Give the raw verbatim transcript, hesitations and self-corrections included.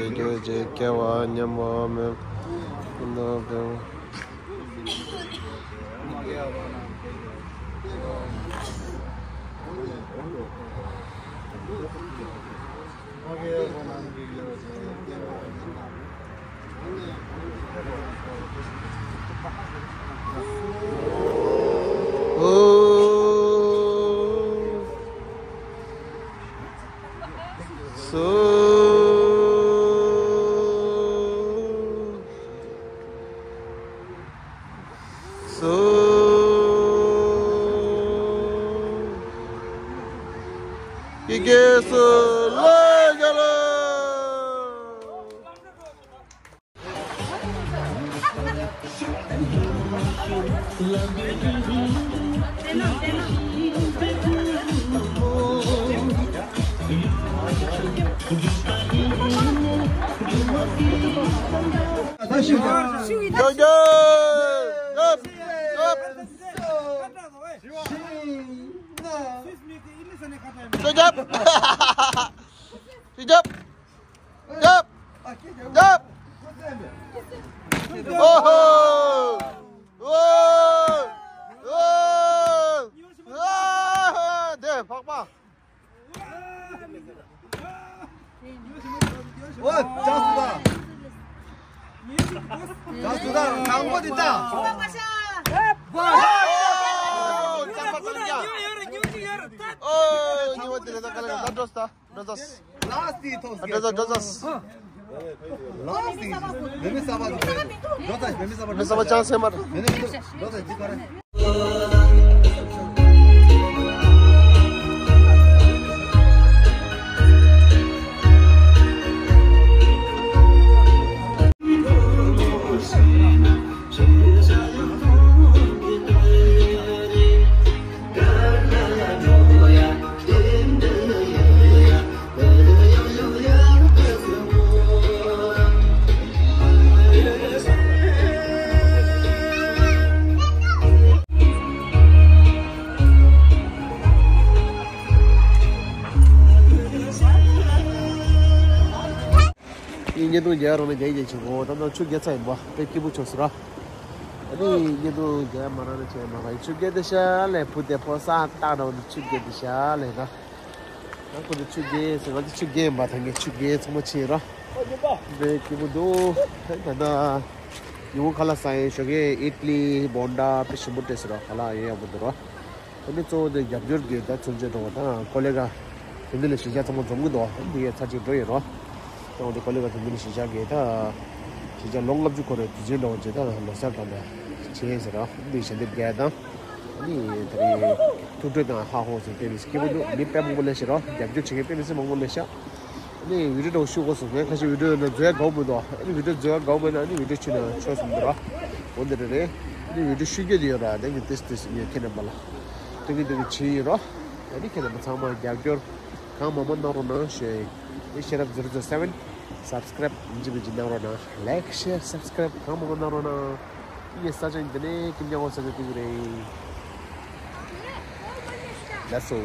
སྐྱེ་བ་ཉམས་པ་མེད། ཀུན་ཏུ་བདེ་བ། ཨོ། སོ། སོ། ཀི་ཀེ་སོ་ལ་ཡ་ལ། རྒྱབ། རྒྱབ། རྒྱབ། ཨོ་ཧོ། ཨོ། ཨོ། ཨོ། དེ་འཕགས་པ། ཨོ། ཅག་སུ་ད། ཅག་སུ་ད། དང་པོ་དེ་ད། ཨོ། ཅག་པ་དང་ཅག་ཨོ། གཉིས་པ་དེ་ལ་ད་ག་ལ་ག་ད་འགྲོ་སྟ། འགྲོ་ཚ། ལཱསི་ཊི་ཐོག་ཨ། འགྲོ་ཚ། འགྲོ་ཚ། ལཱསི་ཊི་མེ་མེ་ས་བ་འགྲོ་ཚ། མེ་མེ་ས་བ་ཅང་སེ་མ་རེད། མེ་མེ་འགྲོ་ཚ་ཅི་ག་རེད། ཨི་བརྙན་ཐུང་རྒྱག་རོགས་ནས་རྒྱག་རྒྱག་བྱེད་གོ། ད་ལྟ་ཆུ་རྒྱག་ཚར་ཡིན་པ་དཔེ་སྐྱིད་པོ་བྱུང་སོང་ར། ཨ་ནི་བརྙན་ཐུང་རྒྱག་མ་རག་ན་བྱས་མ་རག་ཡིན། ཆུ་རྒྱག་དེ་ཤ་ལས་བུ་དེ་ཕོ་ས་སྟག་འདྲ་བོ་འདི་ཆུ་རྒྱག་དེ་ཤ་ལས་ན། ད་ཁོ་ཚོ་ཆུ་རྒྱག་ཟེར། ང་ཚོ་ཆུ་རྒྱག་ཡིན་པ། ད་ངས་ཆུ་རྒྱག་ཚང་མ་ཕྱིན་ར། དཔེ་སྐྱིད་པོ་འདུག་ད་ད་ཉི་འོང་ཁ་ལག་ཟ་ཡིན། ཞོགས་ཀས་ཨིཌ་ལི་བྷོན་ཌ་དཔེ་ཞིམ་པོ་སྤྲད་ཟེར་ར། ཁ་ལག་ཡོད་ཡག་པོ་འདུག་ར། དེ་ནས་གཙོ་བོ་དེ་རྒྱབ་སྐྱོར་གྱི་ད་ཚུན་ཆད་འགྲོ་བ་དང་ཀོ་ལེ་ག་དེ་འདི་ལ་གཞིས་ཆགས་ཚང་མ་འཛོམས་གི་འདུག་འདི་གའི་ཚར་གཅིག་འགྲོ་ཡིན་རོ། གཙོ་བོ་དེ་ཀོ་ལེ་ག་དེ་འདི་ལ་གཞིས་ཆགས་ཀྱི་ད་གཞིས་ཆགས་ལོ་ལྔ་བཅུ་འཁོར་བའི་དུས་ཆེན་འགྲོ་བ་བྱས། ད་ལོ་གསར་གང་ལ་བྱས་ཟེར་རོ། འདི་ཞལ་འདེབས་རྒྱག་དང་། ཨ་ནི་དེ་རིང་ཐུགས་སྤྲོ་དང་ཧ་ཧོ་ཟེར་དེ་མི་སྐྱིད་པོ་འདུག་མི་དཔེ་མང་པོ་སླེབས་ཤག་རོ། རྒྱབ་སྐྱོར་བྱེད་མཁན་དཔེ་མི་སྲིད་མང་པོ་སླེབས་ཤག་ཨ་ནི་བི་ཌིའོ་འདྲ་བོ་ཤུ་དགོས་སོང་། ངས་ཁ་ཤས་བི་ཌིའོ་ནང་འཛུལ་ཡ་དགའ་པོ་མི་འདུག་ཨ་ནི་བི་ཌིའོ་འཛུལ་ཡ་དགའ་པོ་མེད་ན་ཨ་ནི་བི་ཌིའོ་ཕྱི་ནང་ཆོག་སོང་འདུག་ར། འོ་འདི་རེད་རེད། ཨ་ནི་བི་ཌིའོ་ཤུ་རྒྱུ་དེ་ཡོད་ར། དེ་གི་ཏིས་ཏིས་ངས་ཁྱེད་རྣམ་པ་ལ་སྟོན་གི་སྟོན་གི་བྱེད་ཡིན་རོ། ཨ་ནི་ཁྱེད་རྣམ་པ་ཚང་མ་རྒྱབ་སྐྱོར་གང་མང་མང་གནང་རོགས་གནང་ཞུ་ཡ་ཡིན། ཨ་ནི་ཤེར་ཨབ་ཛི་རོ་ཛི་རོ་སེ་ཝེན། སབ་སི་ཀ་རེབ་ཡིན་གཅིག་མིན་གཅིག་གནང་རོགས་གནང་། ལའིཀ་ཤེར་སབ་སི་ཀ་རེབ་གང་མང་མང་གནང་རོགས་གནང་། ཨ་ནི་ས་ཆ་འདི་ནས་ཀིམ་ཉང་གོ་ས་ཆ་ཏིག་རེད། ལགས་སོ།